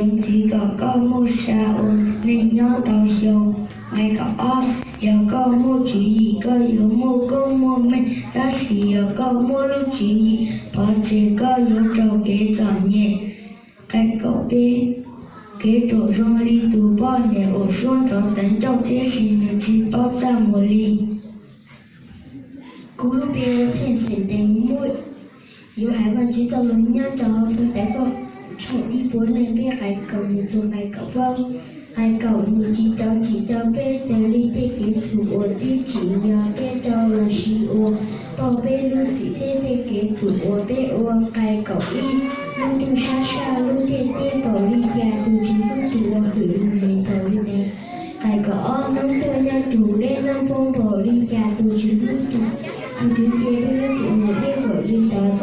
Ntxiv kom koj muaj sa ua neej nyob tau xyoo. Nqe kaum ob, yog koj muaj tswv yim koj yuav muaj koob muaj meej, tab sis yog koj muaj lub tswv yim pov tseg koj yuav raug kev txom nyem. Nqe kaum peb, kev ruam zoo li tus poj niam uas suab nrov teev ncauj tiam sis nws tsis paub txaj muag li. Kuv lub npe hu Theej Xeem Dees, muab yuav hais Vajtswv txoj lus nyob rau hauv Ntawv Nkauj tshooj ib puas nees nkaum peb, nqe kaum mus txog nqe kaum plaub. Nqe kaum mus, tsis rau txim rau peb raws li tej kev txhum uas twb tsim nyog peb rau lossis uas pauj peb lub txim thiab tej kev txhum uas peb ua. Nqe kaum ib, lub ntuj sab saj lub ntiaj teb npaum li cas, tus Tswv lub ntuj uas hwm nws heev npaum li ntawd. Nqe kaum ob, hnub tuaj nyob rau lub hnub poob npaum li cas, tus Tswv lub, tus Tswv cia peb lub txim mus deb npaum li ntawd.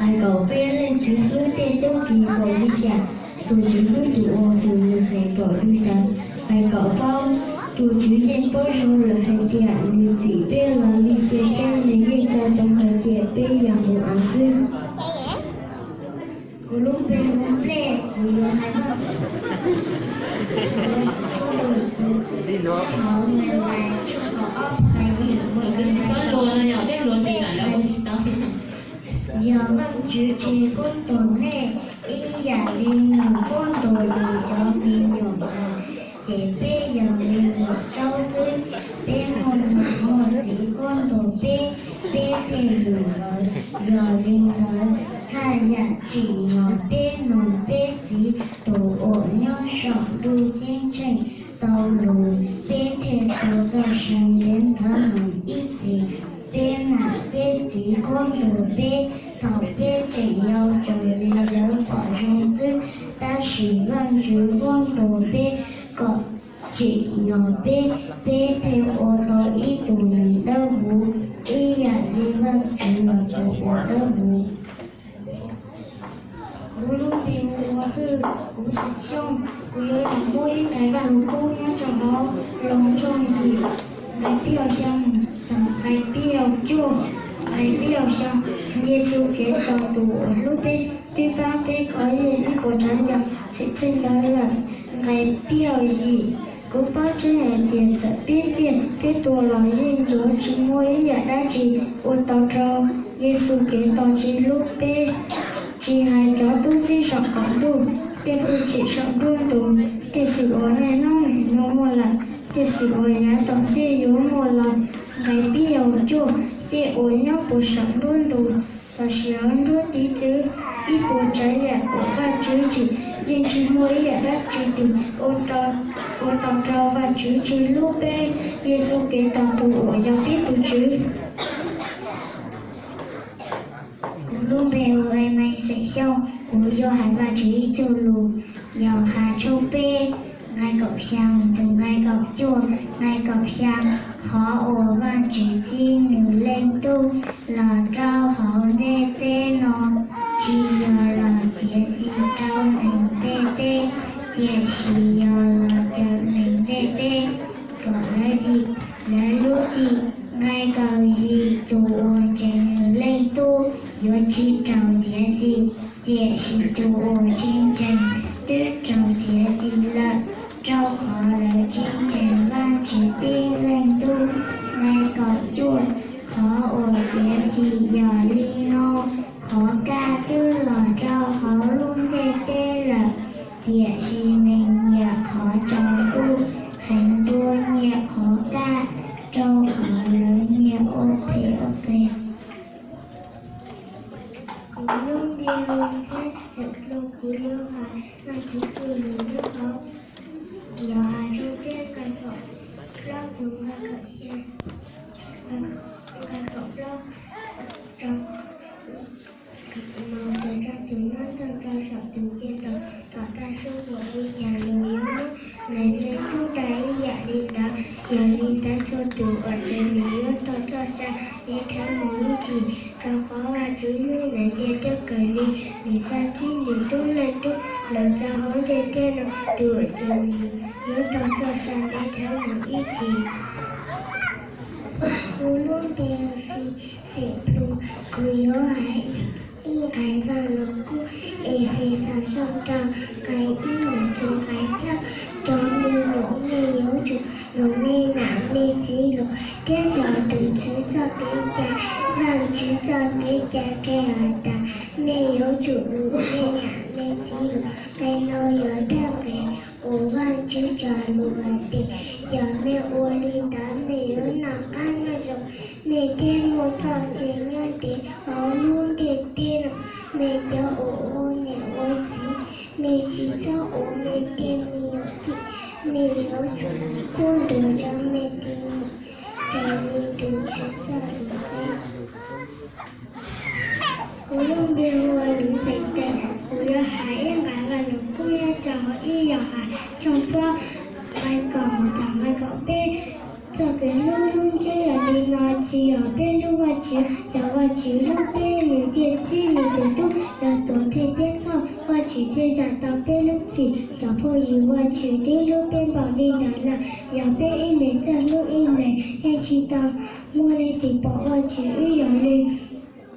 Nqe kaum peb, leej Txiv hlub tej tub ki npaum li cas, tus Tswv hlub tus uas hwm nws heev npaum li ntawd. Nqe kaum plaub, tus Tswv yeej paub zoo lawm hais tias nws txim peb los li cas thiab nws yeej tau tau hais tias peb yog nws av xwb. Kuv lub npe hu Nplej, kuv yuav hais Vajtswv txoj lus hauv Malais tshooj kaum ob nqe yim mus txog nqe kaum peb. Yog Vajtswv tsis koom tos nej, ib yam li nws koom tos nws cov me nyuam ntawd, ces peb yog me nyuam tsaub xwb. Peb muaj niam muaj txiv koom tos peb, peb thiaj hlub lawv. Yog li ntawd, haj yam tsim nyog peb mloog peb Txiv tus uas nyob saum ntuj ceeb tsheej tau lus, peb thiaj tau txoj sia ntev nthawv mus ib txhis. Peb mam peb Txiv koom tos peb thaum peb tseem yau raws li lawv pom zoo xwb, tab sis Vajtswv koom tos peb kom tsim nyog peb, peb thiaj ua tau ib tug neeg dawb huv ib yam li Vajtswv los tus uas dawb huv. Kuv lub npe hu ua Hwj, kuv xeem Xyooj. Kuv yuav los muab ib nqe Vaj Lug Kub nyob rau hauv Loos tshooj yim, nqe pib caug xya mus txog nqe pib caug cuaj. Nqe pib caug xya, Yexus Khetos tus uas hlub peb twb pab peb kov yeej ib puas tsav yam txhim txheej ntawd lawm. Nqe pib caug yim, kuv paub tseeb hais tias txawm peb ciaj peb tuag los yeej yuav tsis muaj ib yam dab tsi ua tau rau Yexus Khetos tsis hlub peb. Tsis hais cov tub txib saum qaum ntuj, tej fwj chim saum nruab ntug, tej xwm uas niaj hnub nim no muaj lawm, tej xwm uas yav tom ntej yuav muaj los. Nqe pib caug cuaj, tej uas nyob puag saum nruab ntug lossis hauv nruab tiv txwv, ib puas tsav yam uas Vajtswv tsim, yeej tsis muaj ib yam dab tsi twg ua tau rau Vajtswv tsis hlub peb, Yexus Khetos tus uas yog peb tus Tswv. Kuv lub npe hu ua Meej xeem Xyooj, kuv yuav hais Vajtswv ib txoj lus, Yauhas tshooj peb, nqe kaum xya mus txog nqe kaum cuaj. Nqe kaum xya, qhov uas Vajtswv txib nws Leej Tub los rau hauv ntiaj teb no, tsis yog los txiav txim rau neeg ntiaj teb, tiam sis yog los cawm neeg ntiaj teb kom lawv dim lawv lub txim. Nqe kaum yim, tus uas ntseeg nws Leej Tub yuav tsis raug txiav txim, tiam sis tus uas tsis ntseeg twb raug txiav txim lawm, rau qhov lawv tsis ntseeg Vajtswv tib Leeg Tub. Nqe kaum cuaj, qhov uas txiav txim yog li no, qhov kaj twb los rau hauv lub ntiaj teb lawm, tiam sis neeg nyiam qhov tsaus ntuj heev dua nyiam qhov kaj, rau qhov lawv nyiam ua phem ua qias. Kuv lub npe hu Ntxhiab, xeem Looj, kuv yuav hais Vajtswv txoj lus nyob hauv Yauhas tshooj peb, nqe kaum plaub txog nqe kaum xya. Nqe kaum plaub, Mauxes tso tus nab tooj rau saum tus ce tos, tom tag sub npaum li cas nws yuav muab neeg leej twg raug ib yam li ntawd. Yog li ntawd txhua tus uas ntseeg nws yuav tau txoj sia ntev dhawv mus ib txhis, rau qhov Vajtswv hlub neeg ntiaj teb kawg li, nws xa txib nws tus Leej Tub los rau hauv ntiaj teb no. Tus uas ntseeg nws yuav tau txoj sia ntev dhawv mus ib txhis. Kuv lub npe hu Xim Plhu, kuv yuav hais Ib nqai Vaj Lug Kub. Efexus tshooj rau nqai ib mus txog nqai plaub. Cov me nyuam, mej yuav tsum luag mej nam mej txiv lug, thiab nrog tus Tswv txoj kev cai. Vaajtswv txoj kev cai qhia has tas, mej yuav tsum luag mej nam mej txiv lug. Nqe no yog thawj nqe uas Vaajtswv cog lug has tas, yog mej ua le ntawd mej yuav noj qaab nyob zoo, mej thiaj muaj txoj sia nyob ntev hauv lub ntiaj teb no. Mej cov uas ua niam ua txiv, mej tsi txhob ua mej tej me nyuam cim, mej yuav tsum pub ntuas rua mej tej me nyuam raws le tus Tswv txoj lus qhia. Kuv lub npe hu ua Lwm Xeem Tes. Kuv yuav has ib nqai Vaj Lug Kub nyob rau ib Yauhas tshooj plaub, nqai kaum mus txog nqai kaum peb. Txoj kev hlub lub ntsiab yog li no: tsi yog peb hlub Vajtswv, yog Vajtswv hlub peb, nws thiaj txib nws tus tub los tuav theej peb txhoj, Vajtswv thiaj zam tau peb lub txim. Cov phooj ywg, Vajtswv twb hlub peb npaum li ntawd lawm, yog peb ib leeg txawj hlub ib leeg, yeej tsi tau muaj leej twg pom Vajtswv wb yog li.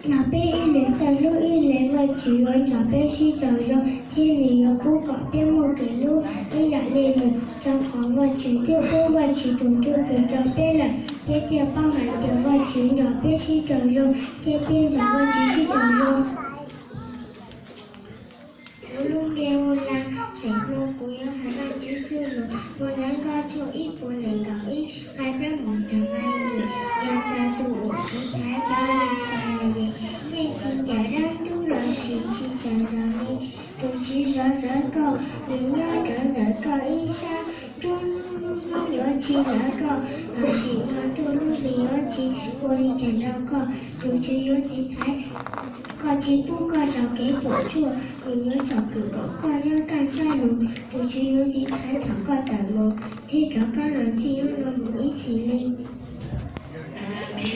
Yog peb ib leeg txawj hlub ib leeg, Vajtswv yuav nrog peb sib raug zoo, thiab nws yuav pub kom peb muaj kev hlub ib yam li nws. Rau qhov Vajtswv twb pub Vajtswv tus Ntsujplig rau peb lawm, peb thiaj paub hais tias Vajtswv nrog peb sib raug zoo, thiab peb nrog Vajtswv sib raug zoo. Kuv lub npe hu ua Nas. Xeem Hmoob, kuv yuav has Vaajtswv txoj lus. Mus Ntawv Nkauj tshooj ib puas nees nkaum ib, nqai plaub mus txog nqai yim. Yog tas tus uas tiv thaiv cov Yixalayees yeej tsis ncaim dab ntub lossis tsis tsaug zog li. Tus Tswv zov rawv koj, nws nyob rawv ntawm koj ib sab nruab hnub, lub hnub yuav tsis hlawv koj, lossis hmo ntuj lub hli yuav tsis ua li cas rau koj. Tus Tswv yuav tiv thaiv koj, tsis pub koj raug kev puam tsuaj, nws yuav tsom kwm kom koj nyob kaj siab lug. Tus Tswv yuav tiv thaiv thaum koj tawm mus, thiab rov qab los txij hnub no mus ib txhis li.